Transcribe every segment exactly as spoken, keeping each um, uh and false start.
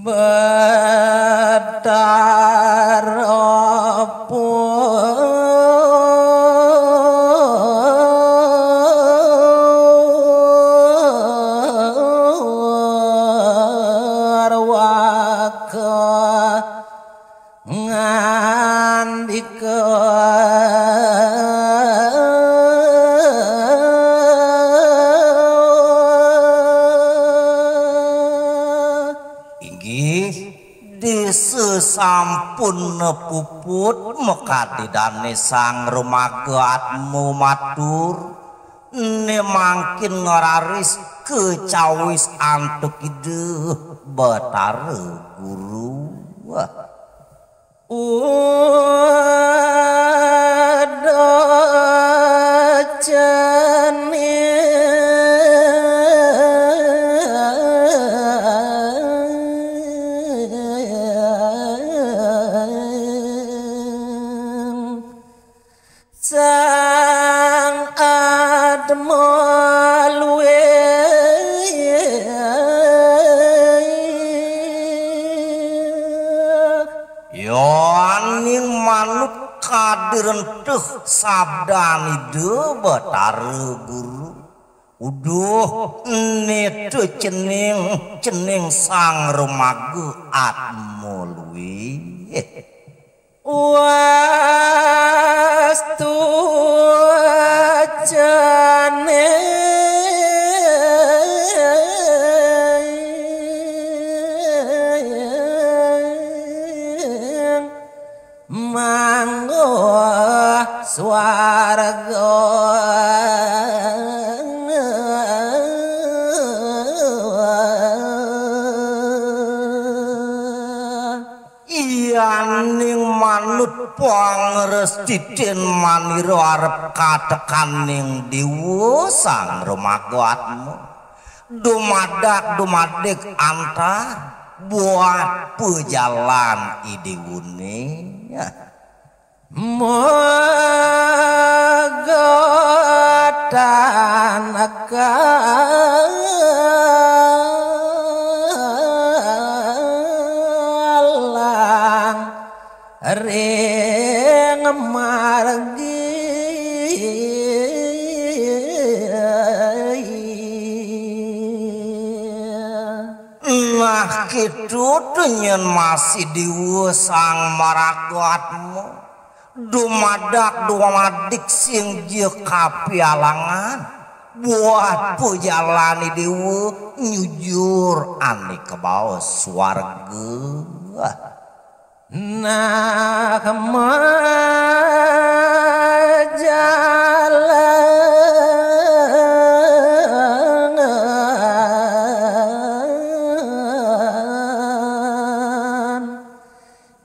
Betara purwaka ngandika. Inggih, di sesampun puput makadi dane Sang Rumaga Atma matur, ne mangkin ngraris kacawis antuk Ida Batara Guru. Wah. Udah cening Sang Atma luwih. Yaning manut kadi renteh sabdan Ida Batara Guru. Uduh, nita cening, cening Sang Rumaga Atma luwih. Wastu cening manggo swarga. Yaning manut pangrestiten manira arep katekaning Dewa Sang Remaga Atma. Dumadak dumadik antar buat pejalan idewane. Moga tan kalang ring margi. Nah, kitu to nyen masih Dewa Sang Maraga Atma. Dumadak dumadik sing ja kapialangan. Buat pejalane Dewa nyujur ane kabaos swarga. Nah, majalan.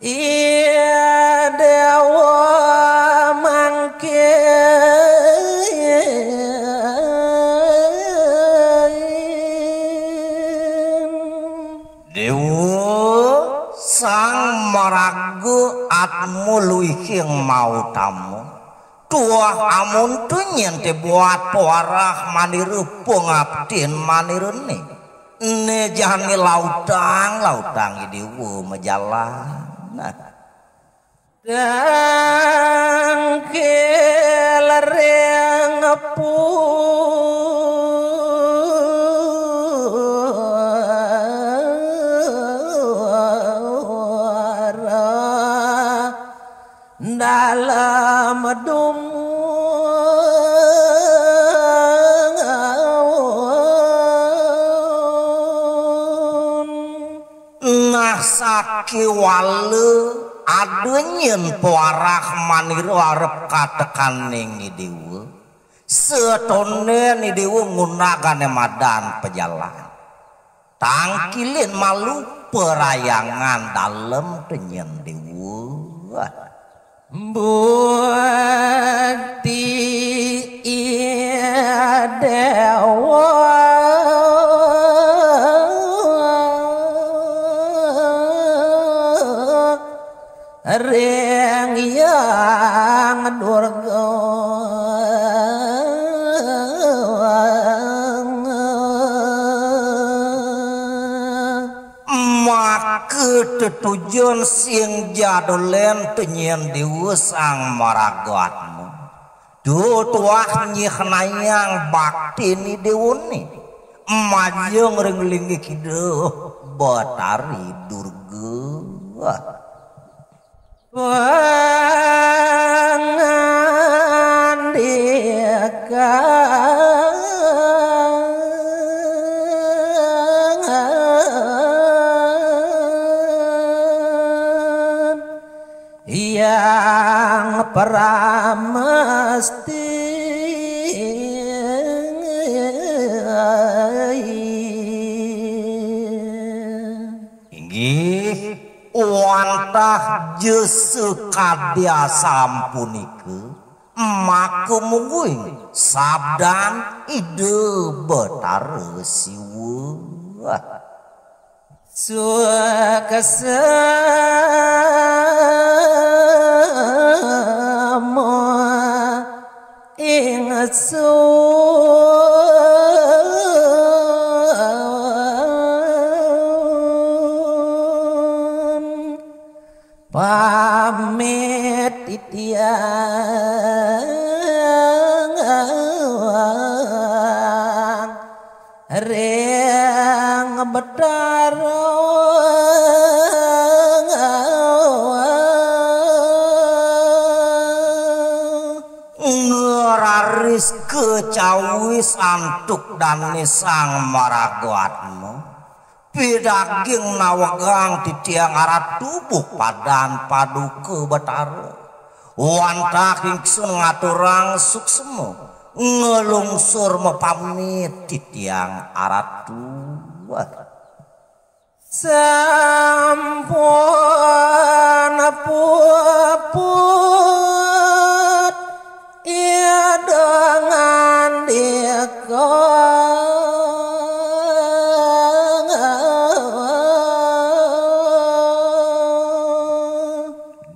Iya Dewa mangkin. Dewa Sang Maraga Atma luihing mautama. Tuah amun to nyen te buat pawarah manira pangaptin manirane. Ene jani lautang, lautang idewa majalan. Nah. Tangkil ring pura dalem dumun. Nah, sakiwala ada nyen pawarah manira arep katekaning idewa. Satonden idewa ngunagane madan pejalan. Tangkilin malu parayangan dalem tenyen dewa. Bukti iya dewa. ring Hyang Durga. Maka tetujon sing jadolen tenyén déwa Sang Maragatma. Duh tuah nyihnayang baktiné déwané. Majeng ring linggih Ida Betari Durga. Pangandikan Hyang Pramesti. Inggih, wantah ja sakadi asapunika, maka mungguing sabdan Ida Betara Siwa. Suksma ingsun pamit titiang ring Betara. Ngraris kacawis antuk dané Sang Maragatma. Pidaging nawegang titiang Aratu buh padan paduka Betara. Wantah ingsun ngaturang suksma, nglungsur mapamit titiang Aratu. Sampun puput Ida ngandika.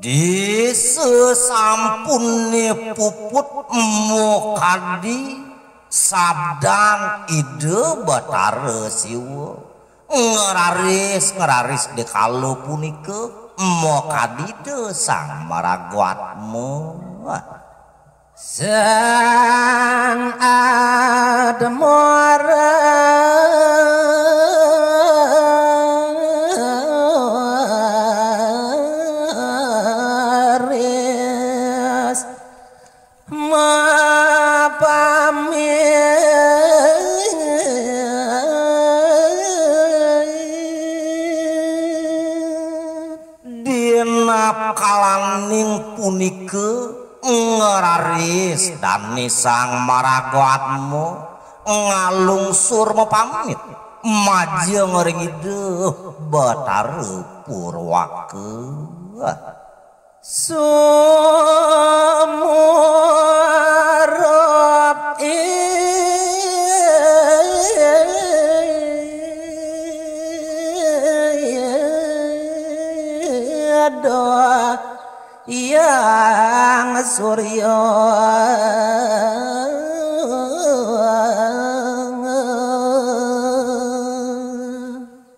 Di sasampuné puput makadi sabdan Ida Betara Siwa. Ngraris, ngraris di kala punika makadi Ida Sang Maragatma. Sang Admara ris mapamit. Dina kalaning punika ngraris dané Sang Maragatma ngalungsur mapamit majeng ring Ida Betara Purwaka. Sumurup Ida Hyang Surya.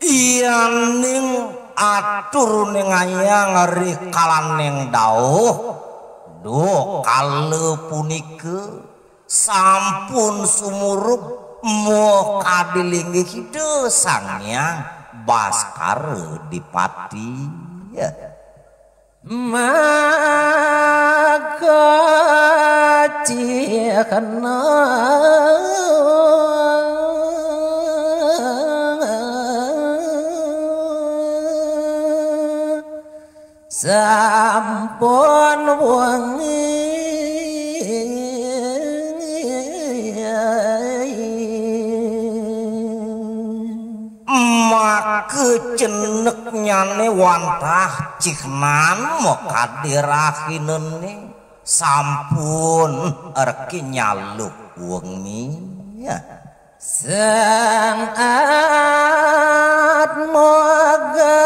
Yaning atur ningayang ri kalaning dauh, duh kala punika sampun sumurup makadi linggih Ida Sang Hyang Baskara Dipati. Maka cihna sampun wengi. Maka ceneknyané wantah cihnan makadi rahinané sampun reki nyaluk wengi. Sang Atmaga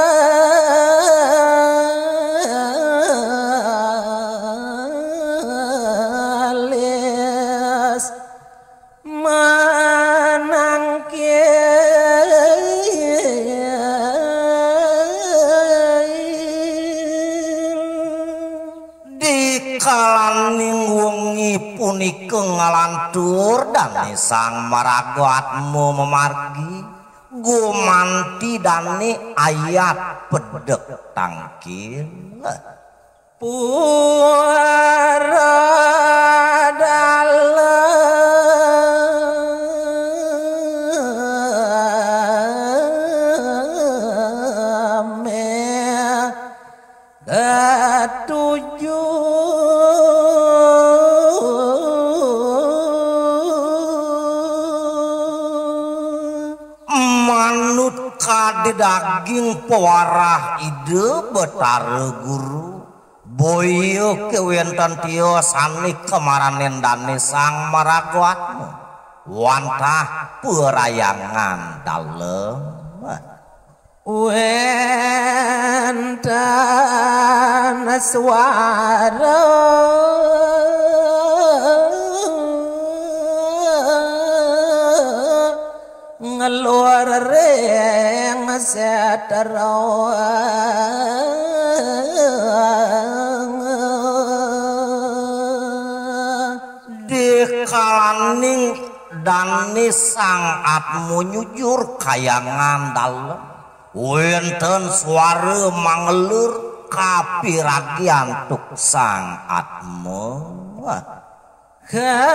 Kalaning wengi punika ngalantur dane Sang Maraga Atma mamargi, gumanti dane ayat pedek tangkil. Pura dalem katuju. Manut kadi daging pawarah Ida Betara Guru, boya kewenten tios anik kemaranen dane Sang Maraga Atma wantah perayangan dalem. Wenten suara ngeluar ring setra. Dikalaning dane Sang Atma nyujur kayangan dalem, wenten suara mangelur kapiragi antuk Sang Atma. Kadi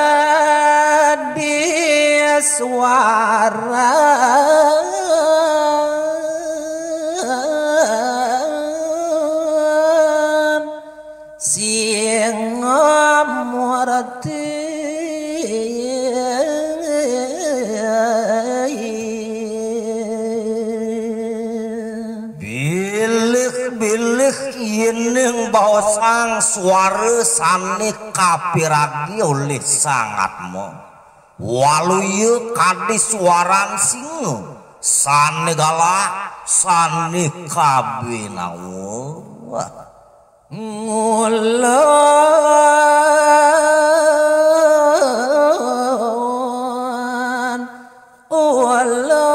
suara singa murti. Bilih-bilih yening baosang suara sane kapiragi olih Sang Atma, waluya kadi suaran singa sane galak, sane kabinawa. Ngulon, ulon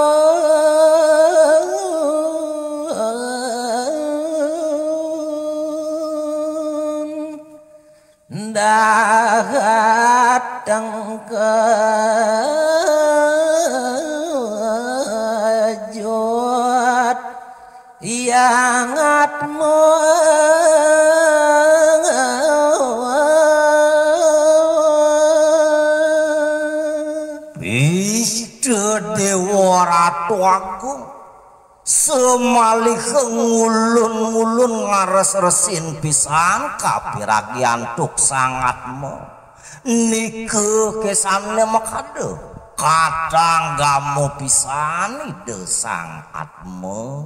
dahat tengkejut. Hyang Atma. Pista Dewa Ratu Agung, samaliha ngulun-ngulun ngares-resin pisan kapiragi antuk Sang Atma. Nika kesane makada katang gama pisan Ida Sang Atma.